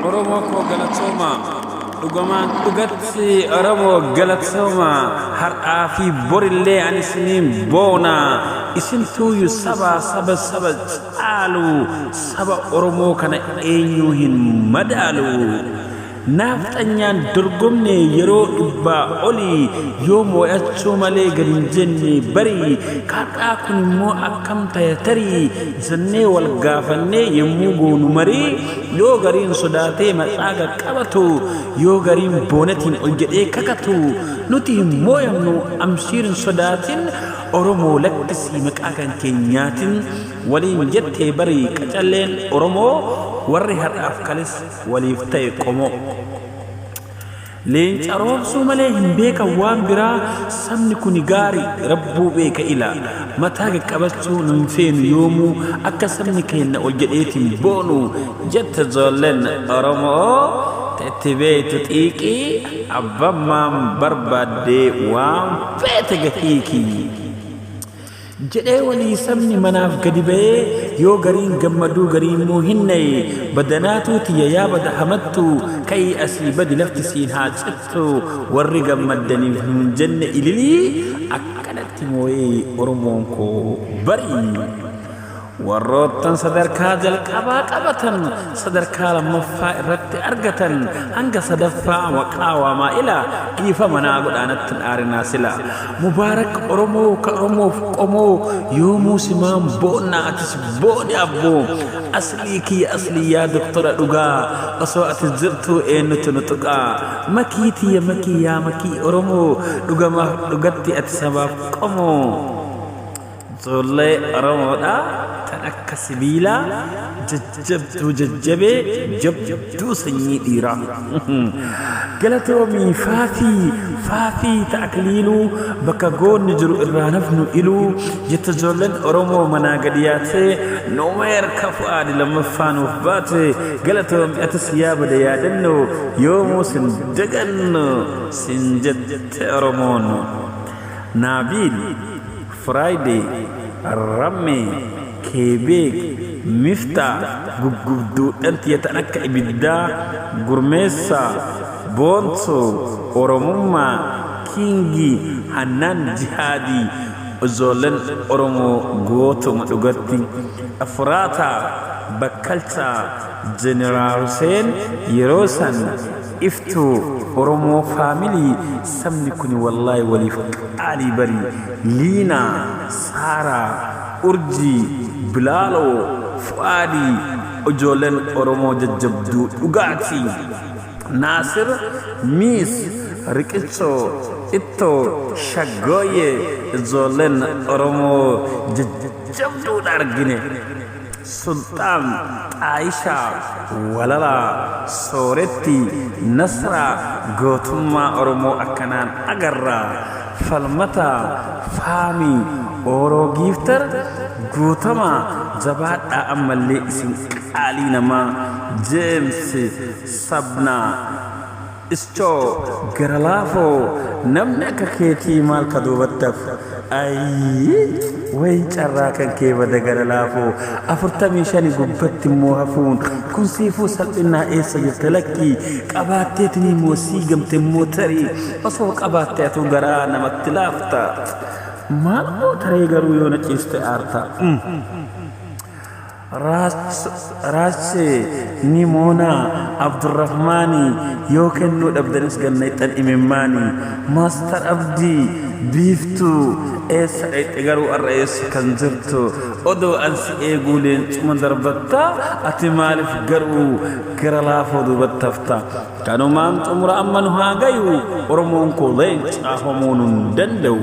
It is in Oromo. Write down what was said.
Oromoo koo galatooma. Dhugamaan dhugatti Oromoo galatooma. Har'aa fi borillee ani isiniin boona. Isin tuuyyu saba saba saba caalu. Saba Oromoo kana eenyuu hin madaalu. Naafxanyaan dorgomne yeroo dhibbaa olii yoo moo'achuu malee gad hin jenne barii kaadhaa kun immoo akkam taya tarii jennee wal gaafannee yommuu goonu marii yoo gariin sodaatee maqaa qaqqabatu yoo gariin boonatiin ol jedhee kakatu nuti hin mooyamnu amshiir hin sodaatin Oromoo lakkisii maqaa kan keenyaatin waliin jettee barii qacalleen Oromoo warri har'aaf kalis waliif ta'e qomoo. Leenca roobsuu malee hin beekan waan biraa sabni kuni gaari rabbuu beeka ila mataa qaqqabachuu nun feenu yoomuu akka sabni keenna ol jedheetiin boonu jette ijoolleen Oromoo itti beektu xiiqii abbammaan barbaaddee waan feete gahiikii. Jedhee walii sabni manaaf gadi ba'ee yoo gariin gammaduu gariin immoo hin na'e badanaatuu tiyya yaa bada hamattu ka'ii asii badi lafti siin haa cittu warri gammaddaniif hin jenne ililii akkanatti moo'ee Oromoon koo barii. Warroottan sadarkaa jalqabaa qabatan sadarkaa lammaffaa irratti argatan hanga sadaffaa maqaa waamaa ila dhiifama naa godhaanatti hin aarinaa sila. Mubaarak Oromoo ka Oromoof qomoo yoomuu simaan boonna atis booni abboo aslii kiyya aslii yaa doktora dhugaa osoo ati jirtuu eenyutu nu tuqaa makii tiyya makii yaa makii Oromoo dhugamaaf dhugatti ati sabaaf qomoo. Ijoollee Oromoodha tan akka sibiilaa jajjabduu jajjabee jabduu sanyii dhiiraa. Galatoomii faafii faafii ta'akliiluu bakka goonni jiru irraa nafnu iluu jette ijoolleen Oromoo manaa gadi yaatee numeer ka fu'aadi lammaffaa nuuf baate galatoomi atis yaa bada yaadannoo yoomuu sin dagannu sin jette Oromoon. Naabiil Friday, Rammee, Keebeek, Miftaa, guggubduudhaan tiyya akka ibiddaa, Gurmeessaa, Boontoo, Oromummaa, Kiingii, Hannaan Jihaadii, ijoolleen Oromoo gootuma dhugatti, Afraataa, Bakkalchaa, Jeneraal Huseen yeroo san iftuu Oromoo faamilii sabni kuni wallaahi waliif qaalii bari Liinaa, Saaraa, Urjii, Bilaaloo, Fu'aadii ijoolleen Oromoo jajjabduu dhugaati. Naasir, Miis, Riqichoo, Ittoo, Shaggooyyee ijoolleen Oromoo jajjabduudha argine. Sulxaan, Xaayishaa, Walalaa, Sooretti, Nasraa gootummaa Oromoo akkanaan agarra. Falmataa, Faamii, Ooroo Giiftar, Guutamaa jabaadhaa ammallee isin qaalii namaa. Jeems, Sabnaa, Ischoo gara laafoo namni akka keetii maal ka duubattaf ayii way carraa kan kee bada gara laafoo 45 gubbatti immoo hafuun kun siifuu salphinnaa eessa jirta lakkii qabaatteetinii immoo sii gamte immoo tarii osoo qabaatte atuu garaa namatti laafta maal gootaree garuu yoo na ciiste aarta. Raachee ni moonaa Abdurrahmaanii yoo kennuu dhabdanis ganna imimmaanii Maastar Abdii biiftuu eessa dhayxe garuu har'a eessa kan jirtu odoo ansi eeguu leencuma darbattaa ati maaliif garuu gara laafoo duubattafta kanumaan xumura amma nu haa gayu Oromoon koo leencaa homuu nun danda'u.